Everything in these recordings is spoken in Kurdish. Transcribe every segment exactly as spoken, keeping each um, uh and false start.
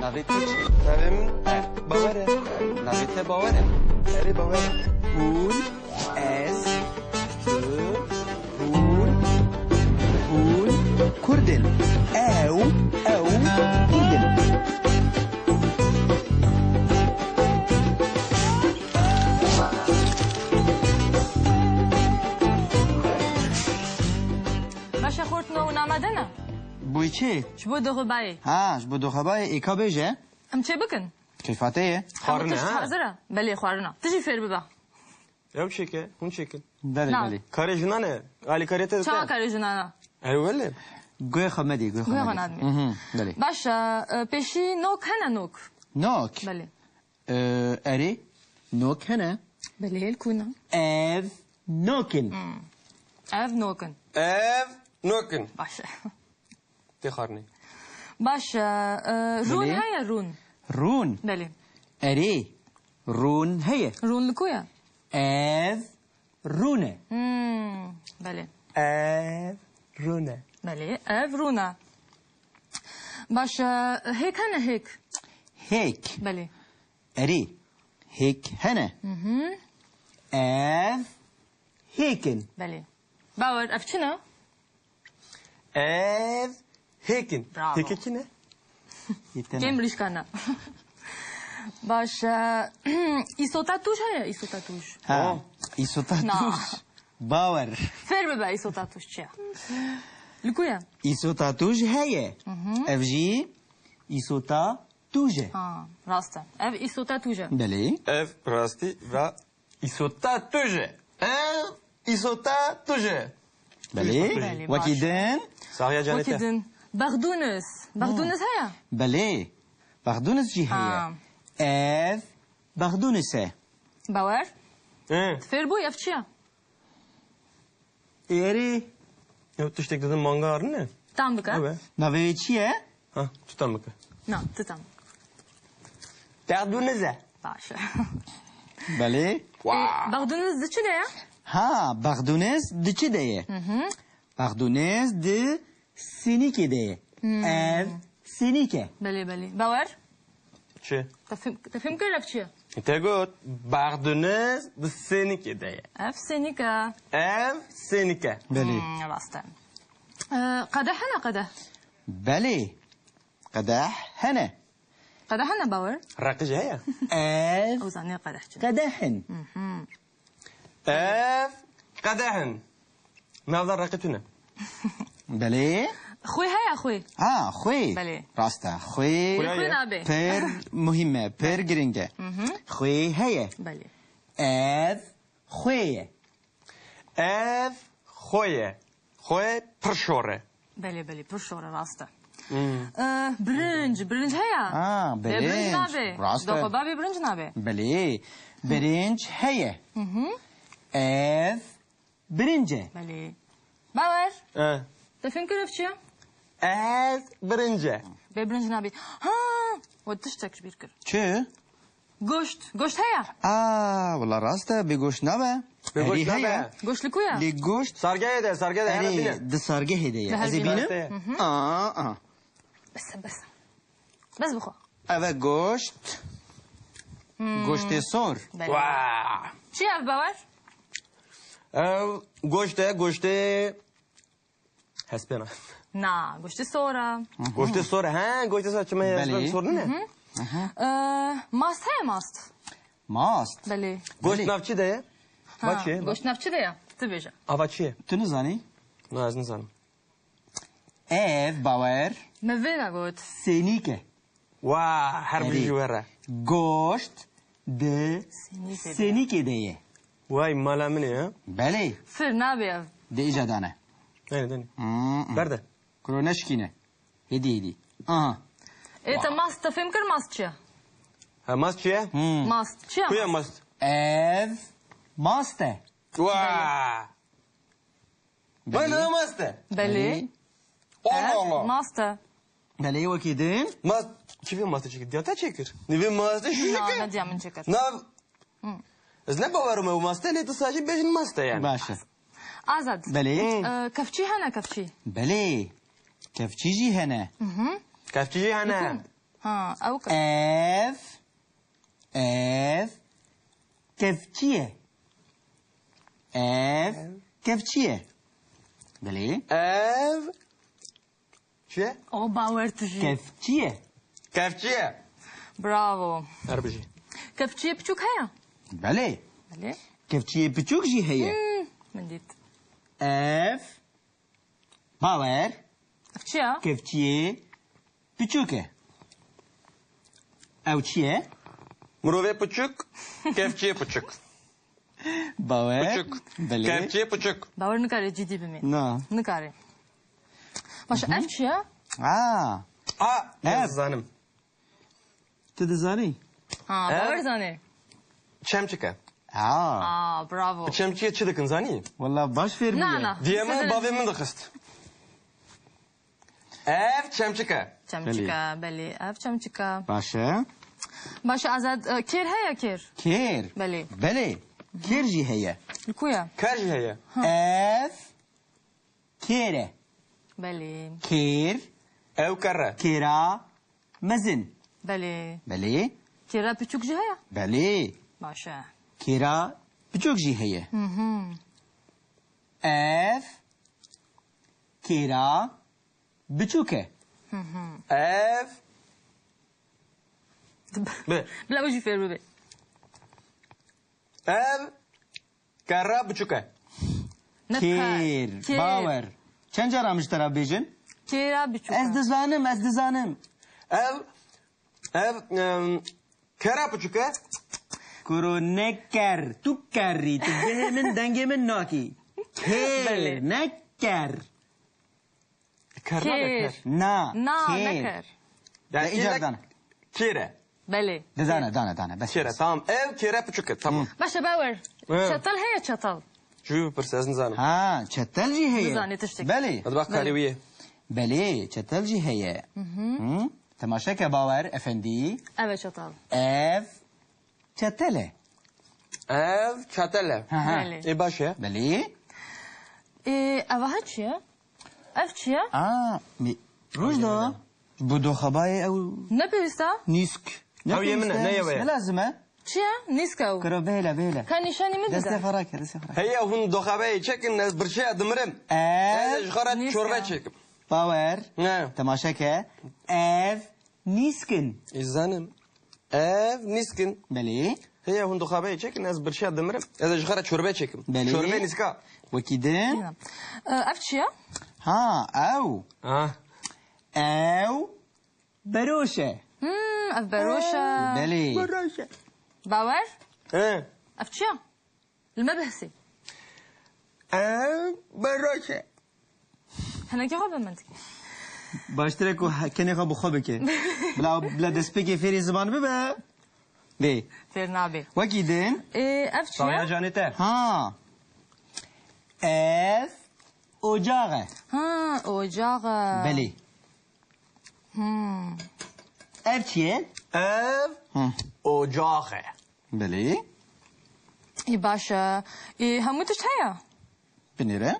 Navê te çi? Navê min Bawer e. Navê te Bawer e? Erê, Bawer e. Hûn, ez, tu, hûn, hûn Kurd in. Ew, ew Kurd in. Baş e, xortino û namade ne? Bo çi? Ji bo doxebayê. Ha, ji bo doxebayê êka bêje. Em çê bikin? Keyfa te ye. Xwarin e, ha? Hazir e. Belê, xwarin e. Tu jî fêr bibe. Ew çêke, hûn çêkin. Belê, Na. belê. Karê jinan e. Alîkarê te dike. Çawa karê jinan e? Ew belê. Guhê xwe me dî, guhê xwe Guhê me xwe dî. nadî. Mhm, belê. Baş e, e, pêşî nok hene, nok? Nok? Belê. E, erê, nok hene. Belê, li ku ne? Ev nok in. Hmm. Ev nok in. Ev nok in. Baş e. Tê xwarinê. Baş e, e, rûn Belê. heye, rûn? Rûn? Belê. Erê, rûn heye. Rûn li ku ye? Ev rûn e. Hmm, belê. Ev rûn e. Belê, ev rûn e. Baş e, hêk hene, hêk? Hêk. Belê. Erê, hêk hene. Mhm. Ev hêk in. Belê. Bawer, ev çi ne? Ev hêk in. Bravo. Hêkê kî ne? Yê te ne? Cambridge kana. Baş e, îsota tûj heye, îsota tûj? Ha, Oh. îsota Na. tûj. Bawer. Fêr bibe îsota tûj çi ye? Li ku ye? Îsota tûj heye. Mhm. Ev jî îsota tûj e. Ha, rast e. Ev îsota tûj e. Belê. Ev rastî ve îsota tûj e. Ev îsota tûj e. Belê. Belê, Wekî baş. din. Saxiya canê Wekî te. din. Bexdûnis. Bexdûnis heye? Belê. Bexdûnis jî heye. Ha. Ev bexdûnis e. Bawer? He. Tu fêr bûyî, ev çi ye? Êrî. Ew tiştek didin manga arine. Tam bike. Ew e. Navê wê çi ye? Ha, tu tam bike. Na, tu tam. Bexdûniz e. Baş e. Belê. Wow. Bexdûniz di çi de ye? Ha, bexdûniz di çi de ye? Hı hı. Bexdûniz di sênîkê de ye. Hmm. Ev sênîk e. Belê, belê. Bawer? Çi? Te fêm, te fêm kir ev çi ye? Te got, bexdûniz di sênîkê de ye. Ev sênîk e. Ev sênîk e. Belê. Hmm, rast e. Ee, qedeh hene, qedeh? Belê. Qedeh hene. Qedeh hene, Bawer? Reqî jî heye? Ev Ew zanî qedeh çi. qedeh in. Mhm. Ev qedeh in. Navda reqî tune. Belê. Xwê heye, xwê? Ha, xwê. Belê. Rast e. Xwê. Xwê Xwê ye. nabe. Pir muhîm e, pir giring e. Mhm. Xwê heye. Belê. Ev xwê ye. Ev xwê ye. Xwê pir şor e. Belê, belê, pir şor e, rast e. Hmm. Ee, birinc, birinc heye? Ha, Lê birinc birinc. nabe. Rast e. Doxebabê birinc nabe. Belê, birinc heye. Hı hı. Ev birinc e. Belê. Bawer. E. Te fêm kir ev çi ye? Ez birinc e. Bê birinc nabe. Ha, we tiştek ji bîr kir. Çi? Goşt. Goşt heye? Aa, wela rast e, bê goşt nabe. Bê goşt Erê nabe. heye. Goşt li ku ye? Lê goşt Sargehê de, sargehê de, here bîne. Erê, di sargehê de ye. Di Ez ê her bîne. bînim. Hı hı. Aa, aa. Bes e, bes e. Bes bixwe. Ev e goşt. Hmm. Goştê sor. Belê. Wa. Çi ye ev, Bawer? Ev goşt e, goştê hespêna. Na, goştê sor e. Goştê sor e, he, goştê sor, çima ye, Belê. hespên sor nîne? Hı hı. Ee, mast heye, mast? Mast? Belê. Goşt Belê. nav çi de ye? Ha, Va çi ye? goşt nav çi de ye? Tu bêje. Ava çi ye? Tu nizanî? Na, ez nizanim. Ev, Bawer. Me vê ve got. Sênîk e. Wa, her Erê. bijî were. Goşt di Sênîkê de. sênîkê de ye. Way, mala min e, ha? Belê. Fir nabe ev. Di îca dane. Denê, denê. Hmm. Berde. Kuro neşikîne. Hêdî, hêdî. Aha. Ê, te mast, te fêm kir mast çi ye? Ha, mast çi ye? Hmm. Mast çi ye? Ku ye mast? Ev mast e. Wa. Belê. Wena mast e. Belê. Belê. Allah Ev Allah. mast e. Belê, wekî din. Mast, çi vê mastê çêkir? Diya te çêkir. Nîvê mastê şu Na, çêkir. ne diya min çêkir. Na. Hı. Ez ne bawer me ew mastê, lê tu sajî bêjin mastê yani. Baş e. Azad. Belê. Hı. Ee, kefçî hene, kefçî? Belê. Kefçî jî hene. Hı hı. Kefçî jî hene. Li ku? Ha, ew ke- Ev, ev kevçî ye. Ev kevçî ye. Belê. Ev çi ye? O bawer tu jî. Kevçî ye. Kevçî ye. Bravo. Her bijî. Kevçiyê piçûk heye? Belê. Belê. Kevçiyê piçûk jî heye. Hmm, min dît. Ev Bawer. Ev çi ye? Kevçiyê piçûk e. Ew çi ye? Mirovê piçûk, kevçiyê piçûk. Bawer. Piçûk. Belê. Kevçiyê piçûk. Bawer nikare cidî bimê. Na. Nikare. Baş, ev çi ye? A. A, Ev. Ez zanim. Tu dizanî? Ha, Ev Bawer zanê. Çemçik e. Ha. Aa, bravo. Bi çemçikê çi dikin zanî? Wala baş fêr bûye. Na, na. Diyê min, bavê min dixist. Ev çemçik e. Çemçik e, belê. Ev çemçik e. Baş e. Baş e, Azad, e, kêr heye kêr? Kêr? Belê. Belê. Kêr jî heye. Li ku ye? Kêr jî heye. Ev kêr e. Belê. Kêr. Ew kerr e. Kêra mezin. Belê. Belê. Kêra piçûk jî heye? Belê. Baş e. Kêra piçûk jî heye. Hı hı. Ev kêra biçûk e. Hı hı. Ev. Bi. Bila ew jî fêr bibe. Ev Kerra biçûk e. Ne Kêr, kar. Kêr. Bawer. Çend cara min ji te re bêjin? Kêra biçûk e. Ez dizanim, ez dizanim. Ev, ev, em, kera biçûk e. Kuro ne ker, tu kerrî, tu guhê min, dengê min nakî. Kêr, Belê. ne ker. Ker nabe Kêr. ker. Na, Na, ne kêr. ker. Yani Te îcar illa dan. kêr e. Belê. De dane, dane, dane. Bes, Kêr e, bes. tamam. Ev kêre piçûk e, tamam. Baş e, Bawer. Hı. Çetel heye, çetel? Çû bipirse, ez nizanim. Ha, çetel jî heye. Nizanî tiştek. Belê. Hadi bak, Belê. karê wî ye. Belê, çetel jî heye. Hı hı. Hı? Temaşe ke, Bawer Efendî. Ev e çetel. Ev Çetel e. Ev çetel e. Hı hı. Belê. Ê, baş e. Belê. Ê, ev aha çi ye? Ev çi ye? A, mi, Rojda, bu doxabayê ew Ne pêwîst e? nîsk. Ne Ew yê min e, pêwîst e, ne yê we ye? ne lazim e? Çi ye? Nîsk ew. Kiro bêle, bêle. Ka nîşanî min bide. Destê xwe rake, destê xwe rake. Heye hûn doxabayê çekin, ez birçeya dimirim. Ev Ez ji xwe re Nîsk çorbe e. çekim. Bawer. Ne. Temaşe ke. Ev Nîskin. Ez zanim. Ev nîskin. Belê. Heye hûn dixabeyê çekin, ez birçiya dimirim. Ez ê ji xwe re çorbe çekim. Belê. Çorbe nîska. Wekî din. E, ev çi ye? Ha, ew. Ah. Ew beroş e. Hmm, ev beroş e. Belê. Beroş e. Bawer? He. Ev çi ye? Li me bihsî. Ev beroş e. Hinekî xwe bi min dike. Baştir e ku he-, kenê xwe bi xwe bike. Bila, bila destpêkê fêrî ziman bibe. Vê. Fêr nabe. Wekî din. Ê, ev çi ye? Tawya canê te. Ha. Ev ocax e. Ha, ocax e. Belê. Hmm. Ev çi ye? Ev Hı. ocax e. Belê. Ê, baş e. Ê, hemû tişt heye? Binêre.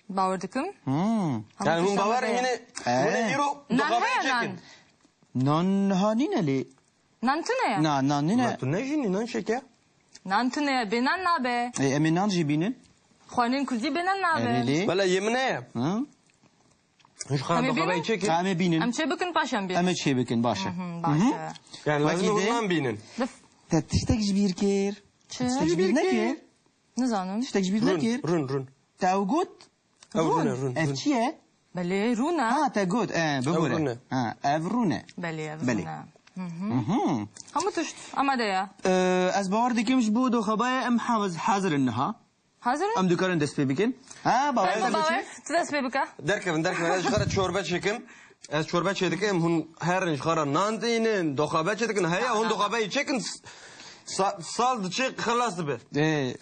Bawer dikim. Hmm. Hemû Yani hûn tişt bawer heye. Yine, Ee. hûn ê îro Nan doxabeyê heye nan? çekin. Nan niha nîne lê. Nan tune ye? Na, nan nîne. Nan tune jî nî, nan şeke. Nan tune ye, bê nan nabe. E, em ê nan jî bînin. Xwarinên kurdî bê nan nabe. Erê lê. Bela yê min heye. Hı? Ji xwe Em ê doxabeyê bînin? çekin. Em ê bînin. Em çê bikin, paşan bînin. Em ê çê bikin, baş e. Hı hı, baş Hı hı. e. Yani Wekî lazim e din. hûn nan bînin. Dif- Te tiştek ji bîr kir. Çi? Tiştek ji bîr nekir. Nizanim. Tiştek ji bîr Rûn, nekir. rûn, rûn. Te ew got. Ew rûn e, rûn, Ev rûn. çi ye? Belê, rûn e. Ha, te got. E, Ew bibore. rûn e. Ha, ev rûn e. Belê, ev Belê. rûn e. Hı hı. Hı hı. Hemû tişt amade ye. Ee, ez bawer dikim ji bo doxabayê em haz-, hazir in niha. Hazir in? Em dikarin dest pê bikin. Ha, bawer. Tamam, bawer. Tu dest pê bike. Derkevin, derkevin. Ez ji xwe re çorbe çêkim. Ez çorbe çêdikim. Hûn herin ji xwe re nan dînin. Doxabe çêdikin. Heya, hûn doxabeyê çêkin. Sa-, sal diçe xilas dibe. Ee.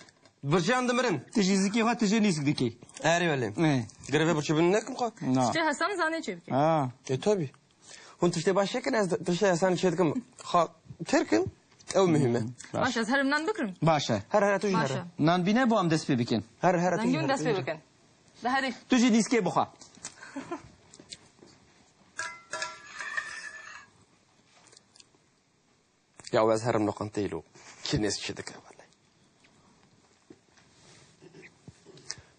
Birçiyan dimirin. Tu jî zikê xwe, tu jî nîsk dikî. Erê welê. Ee. Girê vê birçî bin nekim xwe. Na. Tiştê hesan zanê çê bike. Ha. E, tabii. Hûn tiştê baş çêkin, ez tiştê hesan çêdikim. Xwe têr kim. Ew muhîm e. Baş. Baş, ez herim nan bikirim. Baş e. Her, her, tu jî Baş her. e. Nan bîne bo em dest pê bikin. Her, her, tu jî Dengê min her, dest tu pê jî. bikin. De herî. Tu jî dîskê bixwe. Ya ez herim loqanteyê lo. Kî nêz çi dike wele.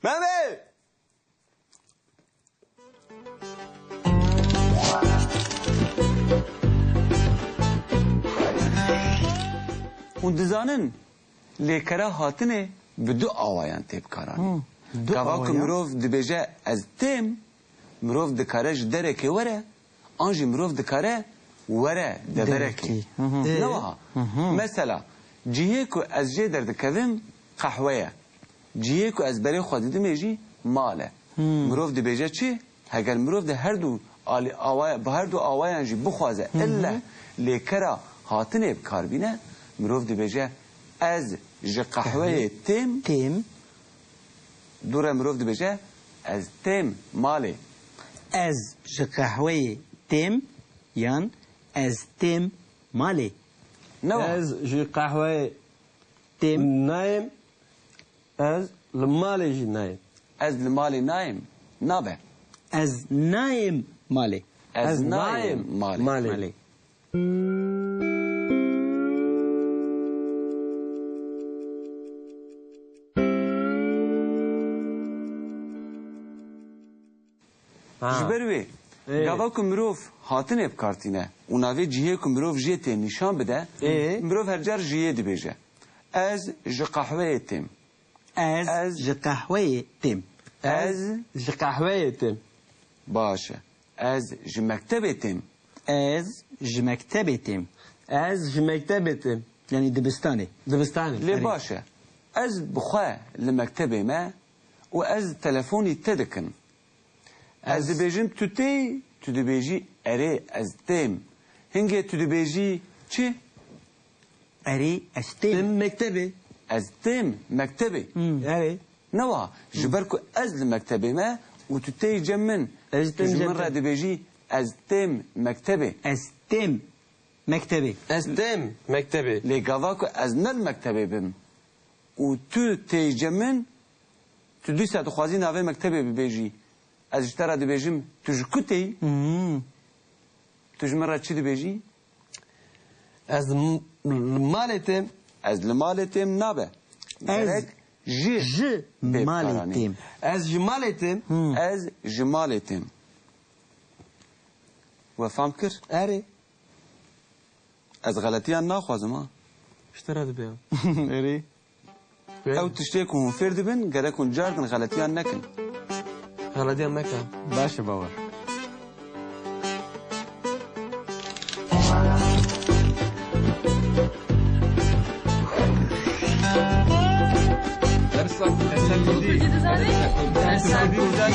Mehmet! Hûn dizanin, lêkera hatinê bi du awayan tê bikaranîn. Hı, du Gava ku awayan. Mirov dibêje ez têm, mirov dikare ji derekê were, an jî mirov dikare were deverekê. Derekê. Hı hı. Ne wiha? Hı hı. Mesela, cihê ku ez jê derdikevim qehwe ye. Cihê ku ez berê xwe didimê jî mal e. Hmm. Mirov dibêje çi? Heger mirov di her du alî-, awaya, bi her du awayan jî bixwaze, Hı hı. illeh lêkera hatinê bi kar bîne, mirov dibêje, ez ji qehweyê têm. Têm. Dû re mirov dibêje, ez têm malê. Ez ji qehweyê têm yan ez têm malê. Ne wiha? Ez ji qehweyê Têm. nayêm, ez li malê jî nayêm. Ez li malê nayêm. Nabe. Ez nayêm malê. Ez Ez nayêm nayêm malê. malê. Malê. Ha. Ji ber wê, Ê. gava ku mirov hatinê bi kar tîne û navê cihê ku mirov jê tê nîşan bide, Ê. mirov her car jiyê dibêje. Ez ji qehweyê têm. Ez Ez ji qehweyê têm. Ez ji qehweyê têm. Baş e. Ez ji mektebê têm. Ez ji mektebê têm. Ez ji mektebê têm. Yanî dibistanê. Dibistanê. Lê Erê. baş e. Ez bi xwe li mektebê me û ez telefonî te dikim. Ez Ez dibêjim tu tê, tu dibêjî erê ez têm. Hingê tu dibêjî çi? Erê ez têm. Têm mektebê. Ez têm mektebê. Hmm. Erê. Ne wiha, ji ber ku ez li mektebê me û tu têyî cem min, Ez tu têm ji cem min re te. dibêjî ez têm mektebê. Ez têm mektebê. Ez têm mektebê. Lê gava ku ez ne li mektebê bim û tu têyî cem min, tu dîsa dixwazî navê mektebê bibêjî. Ez ji te re dibêjim, tu ji ku têyî? Hmm. Tu ji min re çi dibêjî? Ez m-, li malê têm. Ez li malê têm nabe. Ez Gerek ji ji bê malê karanî. têm. Ez ji malê têm. Hmm. Ez ji malê têm. We fam kir? Erê. Ez xeletiyan naxwazim ha. Ji te re dibe. Erê. Ew tiştê ku hûn fêr dibin, gerek hûn cardin xeletiyan nekin. Xeletiyan meke. Baş e, bawer. Dersa, dersa Kurdî. Kurdî dizanî? Dersa Kurdî dizanî.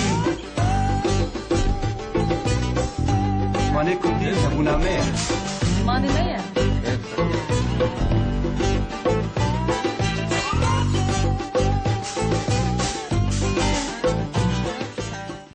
Zimanê Kurdî hebûna me ye. Zimanê me ye.